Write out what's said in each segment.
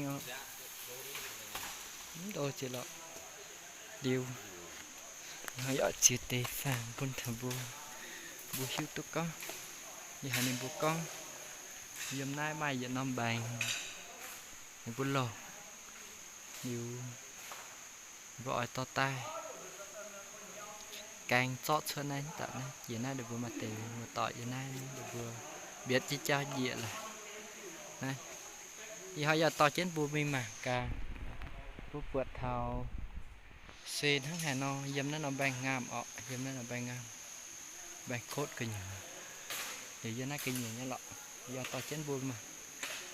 Mv ndo jiex lorqc. Liuz, yie hnoi yaac ziex deix faang bun taux mbuo, mbuo hiuv duqv gorngv, yie haiz ninh mbuo gorngv, yiem naaiv maaih yietc norm mbaengx, ninh mbuo louh, liuz, ninh mbuo oix dorh daaih gaeng zorqv cuotv naaiv, daaih naaiv jiex naaiv, ninh mbuo maaih deix muoz-doic yiem naaiv, ninh mbuo mbietv jienv jauv njiec laaix. Naaiv, ih hnoi yaac dorh jienv mbuo mingh mangc gaax, mbuo buatc taux se hnangv haaix nor yiem naaiv norm mbaengx-ngaamh orqc, yiem naaiv norm mbaengx-ngaamh, mbaengx-kotv gu'nyuoz. Liuz yiem naaiv gu'nyuoz nyei lorqc, yaac dorh jienv mbuo mangc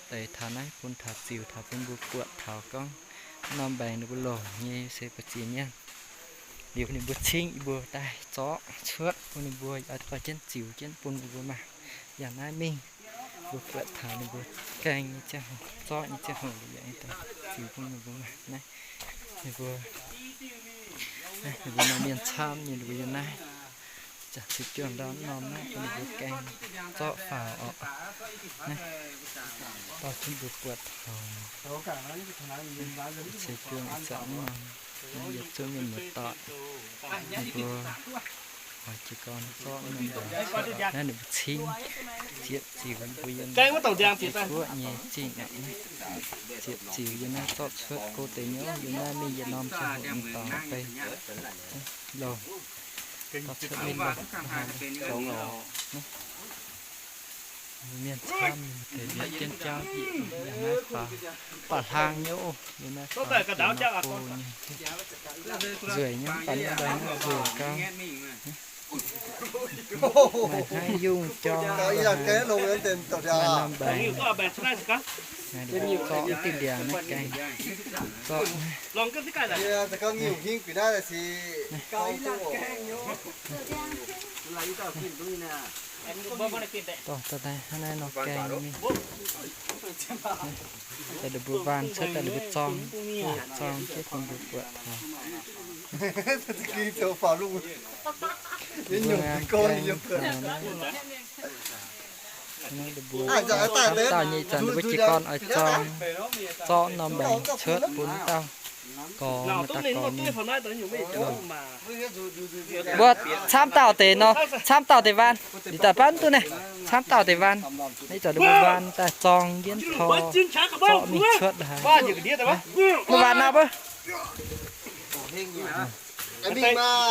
deix taux naaiv bun taux ziux taux bun mbuo buatc taux gorngv norm mbaengx ninh mbuo longc nyei se ba'ziex mienh. Liuz ninh mbuo cingv yie mbuo daaih zorqv cuotv bun ninh mbuo, yaac dorh jienv ziux jienv bun ninh mbuo mangc. Yangh naaiv mingh, mbuo buatc taux ninh mbuo gaeng nyei ziangh hoc, zorqv nyei ziangh hoc, yaac ziux bun ninh mbuo mangc naaiv. Ninh mbuo, ninh mbuo maaih mienh camv nyei, ninh mbuo yiem naaiv. Zanc-ziux juangc ndau norm naaiv bun ninh mbuo gaeng zorqv faaux orqc. Naaiv dorh jienv mbuo buatc taux se juangc ih zanc norm, naaiv yietc zungv mienh muoz-doic, ninh mbuo oix jiez gorn zorqv norm mbaengx cuotv. Naaiv ninh mbuo cingv ziepc ziux mbuo yiem Taiv guoqv nyei zingh aqv. Ziepc ziux yiem naaiv zorqv cuotv go deix nyouv, yiem naaiv mingh yietc norm ziangh hoc mingh dorngx bei. Loh, dorh cuotv mingh loh. Mienh camv deix mbietv jienv jauv, yiem naaiv faaux, mv baac hlang nyouv, yiem naaiv faaux deix nor go nyei. Nzueic nyei, mv baac norm mbaengx nzueic gauh. Maaih hnangv yungh jorng, maaih norm mbaengx, maaih ninh mbuo zorqv diuh ndiangx naaiv gaengh zorqv naaiv. Dorh daaih hnangv naaiv nor gaengh mingh. Daaih ninh mbuo waan cuotv daaih ninh mbuo zorng, zorng jienv bun mbuo buatc taux. Mbuo ngaam gaengh taux naaiv. Naaiv ninh mbuo camv dauh nyei ih zanc ninh mbuo jiez gorn oix zorng, zorqv norm mbaengx cuotv bun dauh gorx, maaih dauh gorx nyei. Mbuo camv dauh deix nor, camv dauh deix waan, liuz daaih baav mv duqv naaiv, camv dauh deix waan. Naaiv zanc ninh mbuo waan daaih zorng jienv tor, zorqv mingh cuotv haic. Mbuo waan nor beuv.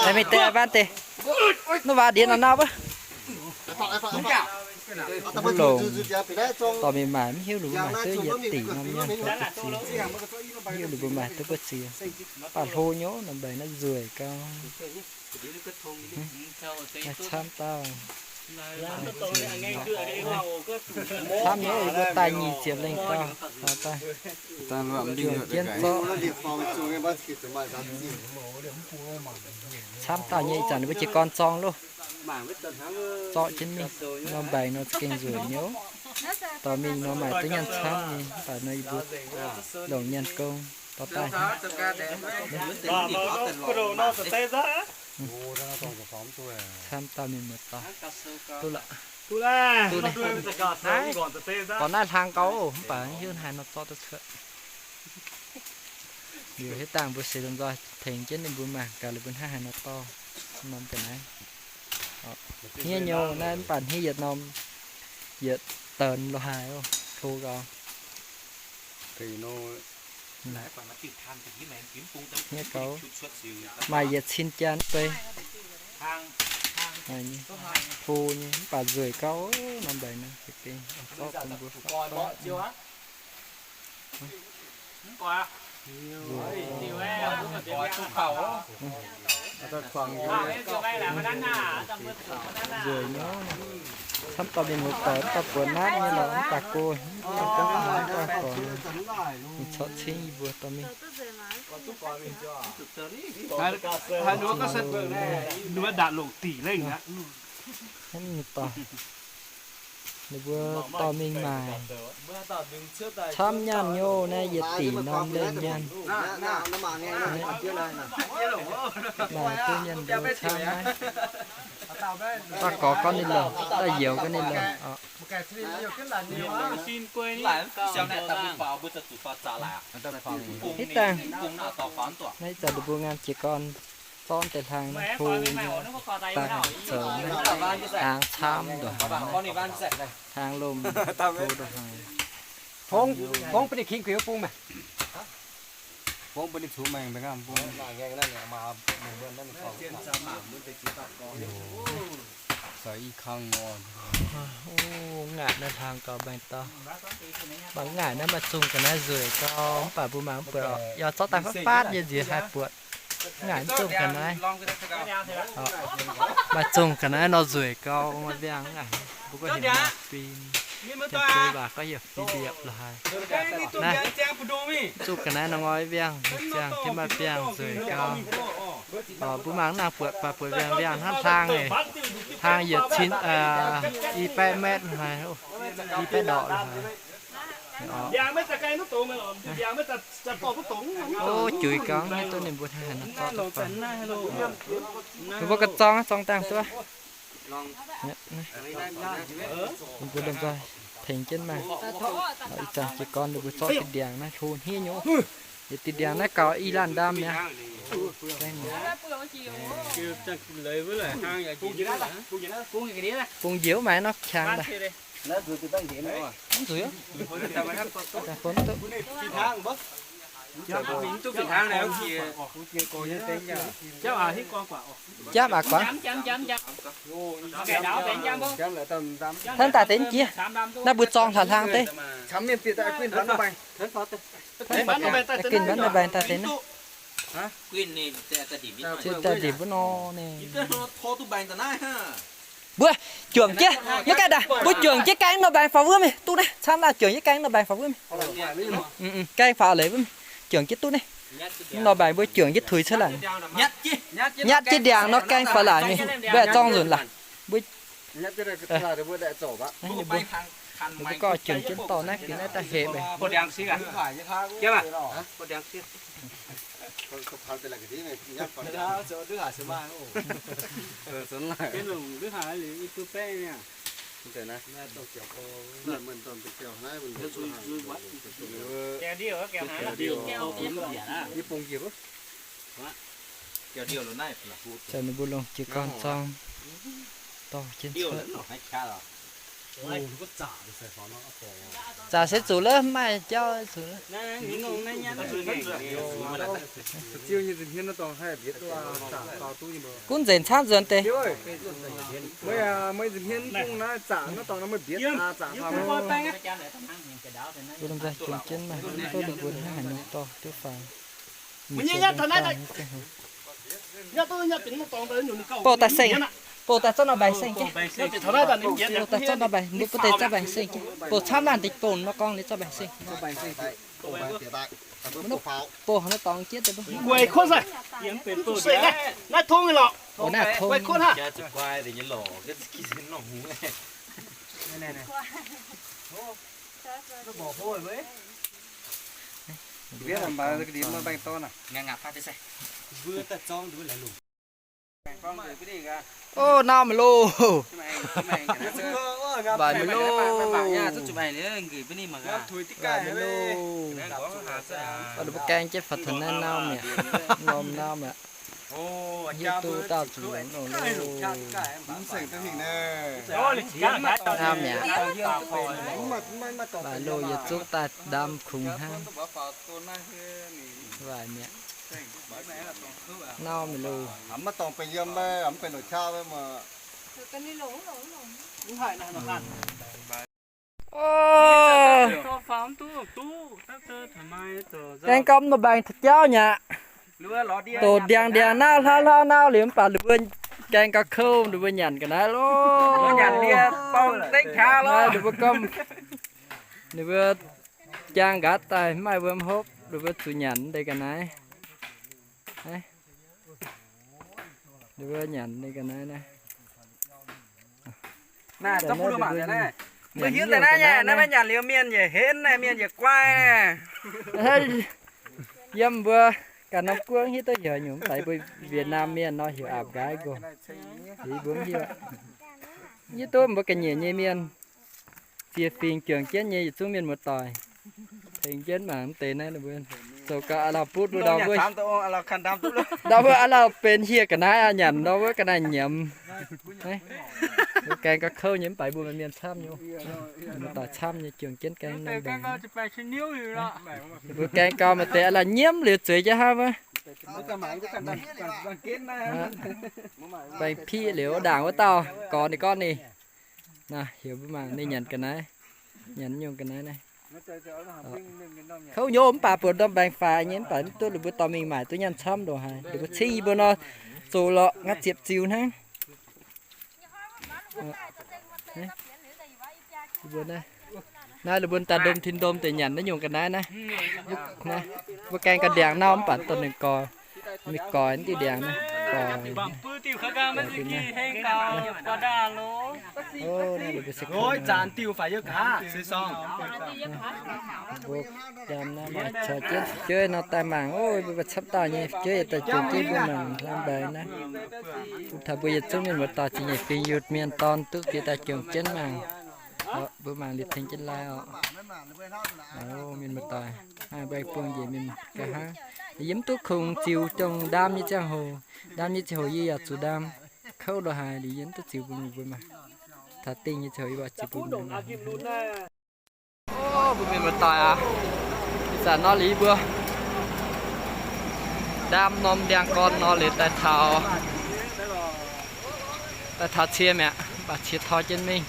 Aengx mingh deix waan deix. Mbuo waan ndiev nor nor beuv. Mbuo longc dorh mingh maaic mv hiuv, ninh mbuo maaic duqv yietc dingc norm mienh buatc buoz-ziex. Mv hiuv ninh mbuo maaic duqv buoz-ziex. Mv baac hlo nyouv, norm mbaengx naaiv nzueic gauh. Camv dauh. Camv nyouv, yie mbuo daaih nyic ziepc lengh dauh, daaih juangc jienv zorqv. Camv dauh nyei ih zanc ninh mbuo jiez gorn zorng loh. Zorqv jienv mingh, norm mbaengx nor za'gengh nzueic nyouv. Dorh mingh nor maaic duqv nyanc camv nyei, mv baac nor yie mbuo longc nyanc gong dorh daaih. Camv dauh mienh muoz-doic. Duqv lorqc. Duqv naaiv, gorngv naaiv hlang gauh mv baac hiuv haaix nor zorqv duqv cuotv. Liuz hitv dangh mbuo seix lomh nzoih tengx jienv ninh mbuo mangc gaax liuz mbuo hnangv haaix nor dorh norm ga'naaiv. Hniev nyouv naaiv mv baac hniev yietc norm, yietc deix lo haaix oc, hlo gauh. Hniev gauh, maaih yietc cin jaa bei. Hlo nyei mv baac nzueic gauh, norm mbaengx nor za'gengh zorqv bun mbuo faaux. Nzueic nyouv, camv dauh mienh muoz-doic mv baac buoz naaiv nyei lorqc, mv baac go, mv baac gorngv, mv baac gorngv, ninh corc cingv yie mbuo dorh mingh. Hnangv nor dorh. Ninh mbuo dorh mingh maaic camv nyaanh nyouv naaiv, yietc dingc norm lengh nyaanh. Maaih duqv mienh mbuo camv naaiv. Daaih gorx gorngv ninh longc, daaih youz gorngv ninh longc oc. Ih dangh naaiv zanc ninh mbuo ngaam jiez gorn zorqv deix hlang naaiv hlo nyei, daaih zoux naaiv hnaangx camv nduqc hnaangx, hnaangx lomh hlo nduqc hnaangx. Ngaaic naaiv hlang gauh mbaengx dauh. Mangc ngaaic naaiv maaih zungh ga'naaiv nzueic gau, mv baac mbuo mangc mv buatc oc. Yaac zorqv daaih fatv fatv nyei nziex haih buatc. Ngaaic mv zungh ga'naaiv. Maaih zungh ga'naaiv nor nzueic gau, maaih mbiangh ngaaic. Mbuo gorngv heuc maaih fin, mienh kuv waac gorngv heuc fin liepc lorqc haic. Naaiv zungh ga'naaiv nor ngoi mbiangh, ziangh jienv maaih mbiangh nzueic gau. Mbuo mangc naaiv buatc baac buatc mbiangh mbiangh hnangv hlang, hlang yietc cin, i baeqv metv haic, i baeqv ndorqc haic. O, juix gau nyei duqv ninh mbuo haaix nor zorqv duqv faaux. Ninh mbuo ga'zorng, zorng dangh duqv. Ninh mbuo lomh nzoih tengx jienv maah. Ih zanc jiez gorn ninh mbuo zorqv diqc ndiangx naaiv hlo hniev nyei. Yietc diqc ndiangx naaiv gaux i laanh ndaam mi'aqv. Bungx njiec wuov maaiz nor qangx daaih. Japv aqc guangc. Hnangv daaih deix jiex. Naaiv mbuo zorng hlaax hlang deix. Ginh mbaeqv nor mbaengx daaih deix naaiv. Daaih ndimc wuov nor ninh. Mbuo juangc jienv, maiv gaengh daaih, mbuo juangc jienv gaeng nor mbaengx faaux wuov mingh. Duqv naaiv camv laanh juangc jienv gaeng nor mbaengx faaux wuov mingh. Gaeng faaux leiz wuov mingh. Juangc jienv duqv naaiv. Nor mbaengx mbuo juangc jienv tuix cuotv laangc. Nyatv jienv ndiangx nor gaeng faaux laangc mingh. Mbuo zorng nzunc laangc. Mbuo Ninh mbuo gorngv juangc jienv dorh naaiv ga'naaiv daaih hepc. Ninh mbuo longc jiez gorn zorng dorh jienv cuotv. Zaqc se zuqc lov, maaih jauv zuqc lov. Gunv nzengc camv nzuonx deix. Mbuo lomh nzoih juangc jienv maaih, mv duqv ninh mbuo hnangv haaix nor dorh duqv faaux. Bouh daaih seng, bouh daaih zorqv nor mbaengx seng jienv. Bouh daaih zorqv nor mbaengx, mbuo bouh deix zorqv mbaengx seng jienv. Bouh camv laanh deix bouh nor gorngv ninh zorqv mbaengx seng. Bouh haaix nor dorngx jienv deix. Naaiv tong. O, nau maiv loh. Mbaih maiv loh. Mbaih maiv loh. Ninh mbuo gaeng jienv faaux taux naaiv nau mi'aqv. Norm nau mi'aqv. Hiuv duqv dauh zuqc longx nor loh. Nau mi'aqv. Mbaih loh yietc zungv daaih ndamv kungx hnangv. Mbaih mi'aqv. Nau maiv loh. Gaeng gau mv nor mbaengx taux jauv nyaqc. Doqc ndiangx ndiangx nauv hlauv hlauv nauv liuz mv baac ninh mbuo gaeng gau kouv, ninh mbuo nyanc ga'naaiv loh. Ninh mbuo gorngv, ninh mbuo jaang nqaatv daaih mv maaih wuom hopv, ninh mbuo zuqc nyanc deix ga'naaiv. Ninh mbuo nyanc deix ga'naaiv naaiv. Mbuo hiuv daaih naaiv nyei, naaiv maiv nyanc liuz mienh yietc henv naaiv, mienh yietc guai. Yiem mbuo ganh norm guoqv hiuv duqv heuc nyungc, mv baac mbuo Việt Nam mienh nor heuc a'nqaaiv nqox. Mbuo mv hiuv. Hiuv duqv mbuo ga'nyiec nyei mienh ziex fingx juangc jienv nyei yietc zungv mienh muoz-doic tengx jienv mangc mv deix naaiv mbuo zoux gau aav lauh butv mbuo ndau wuov, ndau wuov aav lauh benx hieh ga'naaiv aqv, nyanc ndau wuov ga'naaiv nyiemz. Mbuo gaeng gau kouv nyei mv baac mbuo mienh camv nyei, muoz-doic camv nyei juangc jienv gaeng norm mbaengx. Mbuo gaeng gau maaih deix aav lauh nyiemv liuz zueiz jienv hnangv wuov. Baengh piqv liuz ndaangc wuov dauh gorx ninh gorngv ninh, naaiv heuc mbuo mangc ninh nyanc ga'naaiv, nyanc nyungc ga'naaiv naaiv. Kouv nyei mv baac buatc ndorm mbaengx faix nyei mv baac mv duqv, ninh mbuo dorh mingh maaic duqv nyanc camv ndongc haaix. Ninh mbuo cingv yie mbuo nor zoux lorqc, ngaatc ziepc ziux hnangv. Naaiv ninh mbuo daaih ndom tin ndom deix nyanc naaiv nyungc ga'naaiv naaiv. Mbuo gaeng gau ndiangx nau mv baac dorh ninh goix, mingh goix diuh ndiangx naaiv, goix. Mbuo ndaam naaiv maaih caux jienv fu'jueiv nor daaih mangc, o, mbuo camv dauh nyei fu'jueiv daaih juangc jienv mbuo mangc hlang mbaengx naaiv. Taux mbuo yietc zungv mienh muoz-doic zingh nyeic fingx yungz mienh dorn duqv bieqc daaih juangc jienv mangc. Mbuo mangc liuz tengx jienv lai oc. O, mienh muoz-doic, mbaengx-bung njiec mienh nqa'haav. Yie mv duqv kungx ziux jongh ndaam nyei ziangh hoc. Ndaam nyei ziangh hoc yie yaac zuqc ndaam. Kouv ndongc haaix liuz yie mv duqv ziux bun mbuo mangc. Taux dingh nyei ziangh hoc yie mbuo ziux bun mbuo mangc. O, mbuo mienh muoz-doic aac, ih zanc nor liuz mbuo ndaam norm ndiangx-gorn nor liuz daaih taux, daaih taux cie mi'aqv, mv baac cie tor jienv mingh.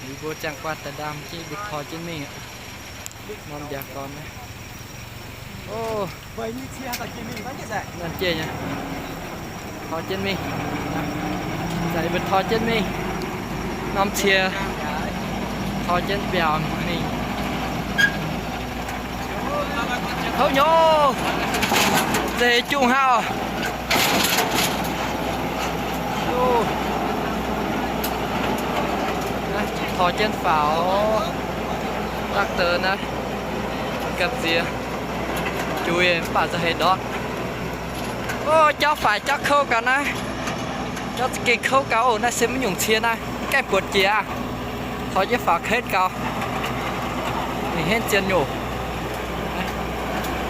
Yie mbuo ziangh guanh daaih ndaam jienv, yie mbuo tor jienv mingh aqv. Norm ndiangx-gorn naaiv. O, nanv jiex nyei, tor jienv mingh. Ih zanc yie mbuo tor jienv mingh. Norm cie tor jienv mbiauz mingh. Kouv nyei, zeiz jungh haav. Tor jienv faaux, da'deix naaiv gamh nziex, juiz mv baac za'heix ndortv. O, jauv faix jauv kouv gau naaiv. Jauv za'gengh kouv gau. O, naaiv se mv nyungc cie naaiv, gaengh buatc jiex aqv. Tor jienv faaux ketv gau. Ninh henv zien nyouc.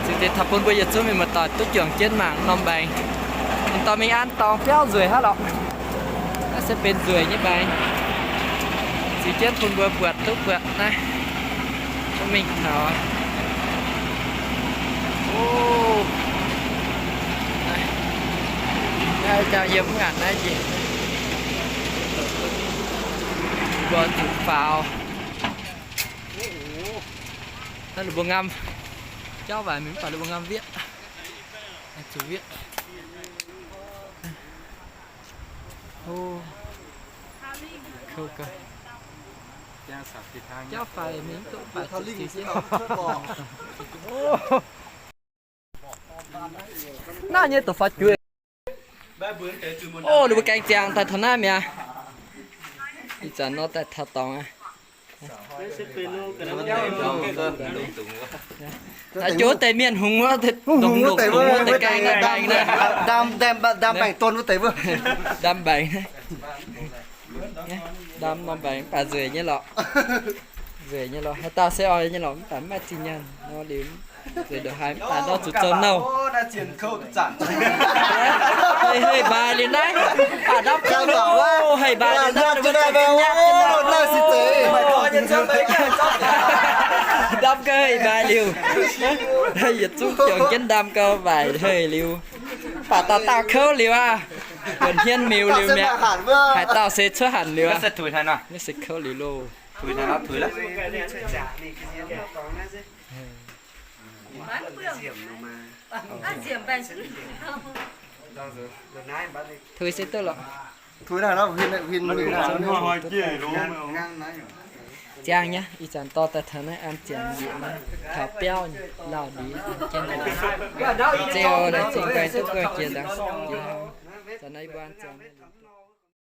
Cingx deix taux bun mbuo yietc zungv mienh muoz-doic duqv juangc jienv mangc norm mbaengx. Ninh dorh mingh an dorngx biauv nzueic hnangv lorqc. Naaiv se benx nzueic nyei mbaengx. Ziux jienv bun mbuo buatc duqv buatc naaiv. Mingh taux. O, naaiv jangx yiem mv ngaanc naaiv njiec. Mbuo zuqc faaux. Naaiv ninh mbuo ngamv jauv waaic mingh mv baac ninh mbuo ngamv wieqv. Zuqc wieqv. O, kouv gau. Jauv faix mingh duqv baac ziqc ziqc jienv. Naaiv nyei doqc faaux jueiv. O, ninh mbuo gaeng ziangx daaih taux naaiv mi'aqv. Ih zanc nor daaih taux dorngx aqv. Aa, jiex wuov deix mienh hungx wuov, hungx wuov deix, wuov deix gaeng ndaam mbaengx naaiv. Ndaam, ndaam, ndaam mbaengx don wuov deix wuov. Ndaam mbaengx. Ndaam norm mbaengx mv baac nzueic nyei lorqc. Nzueic nyei lorqc. Haaix dauh se oix nyei lorqc, mv baac mv maaih zinh nyaanh nor liuz, nzueic ndongc haaix mv baac nor zuqc zoux nouh. Hei, hei, mbaix liuz naaiv, mv baac ndamv gau, hei, mbaix liuz naaiv, ndamv gau, hei, mbaix liuz. Yietc zungv juangc jienv ndamv gau, mbaix hei liuz. Mv baac dauh dauh kouv liuz aqv. Buonc hmien miuz liuz mi'aqv. Haaix dauh se cuotv hanc liuz aqv. Naaiv se kouv liuz loh. Tuix se duqv lorqc. Ziangx nyei, ih zanc dorh daaih taux naaiv an ziangx njiec naaiv, taux biauv nyei, lauh ndiev jienv. Zeu laengz zingh guai duqv guai jiex ndaangc. Zanc naaiv yie mbuo an ziangx.